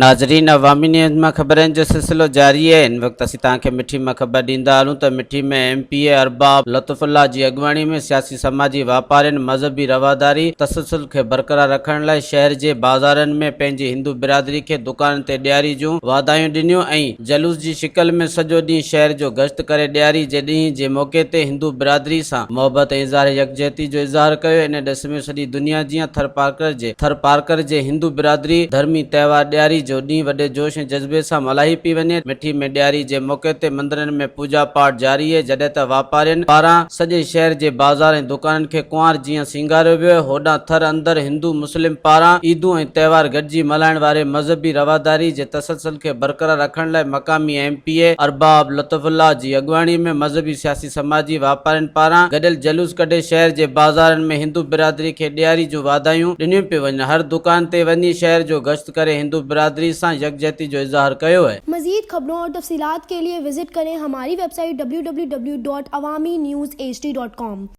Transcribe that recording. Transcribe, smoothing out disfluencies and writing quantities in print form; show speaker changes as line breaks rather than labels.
ناظرين عوامي نيوز مان خبرن جو سلسلو جاري آهي هن وقت اسين توهان کي مٺي مان خبر ڏيندا هلون ته Mithi ۾ M P A Arbab Lutf Ullah جي اڳواڻي ۾ سياسي سماجي واپارين مذهبي رواداري تسلسل کي برقرار رکڻ لاء شهر جي بازارن ۾ پنهنجي هندو برادري کي دڪانن تي ڏياري جون واڌايون ڏنيون ۽ جلوس جي شڪل ۾ سڄو ڏينهن شهر جو گشت ڪري ڏياري جي ڏينهن جي موقعي تي هندو برادري سان محبت ۽ اظهار يڪجهتي جو اظهار ڪيو ان ڏس ۾ سڄي دنيا جيان ٿرپارڪر جي ٿرپارڪر جي هندو برادري ڌرمي تهوار ڏياري جو ڏينهن وڏي جوش ۽ جذبي سان ملهائي پئي وڃي مٺي ۾ ڏياري جي موقعي تي مندرن ۾ پوڄا پاٺ جاري اهي جڏهن ته واپارين پاران سڄي شهر جي بازار ۽ دڪانن کي ڪنوار جيان سينگاريو ويو هوڏانهن ٿر اندر هندو مسلم پاران عيدون ۽ تهوار گڏجي ملهائڻ واري مذهبي رواداري جي تسلسل کي برقرار رکڻ لاء مقامي M P A Arbab Lutf Ullah جي اڳواڻي ۾ مذهبي سياسي سماجي واپارين پاران گڏيل جلوس ڪڍي شهر جي بازارن ۾ هندو برادري کي ڏياري جون واڌايون ڏنيون پيون وڃن هر دڪان تي وڃي شهر جو گشت ڪري هندو برادري سان يڪجهتي جو اظهار ڪيو.
مزيد خبرون اور تفصيلات ڪي ليي وزٽ ڪرين هماري website W W W dot Awami news H D dot com.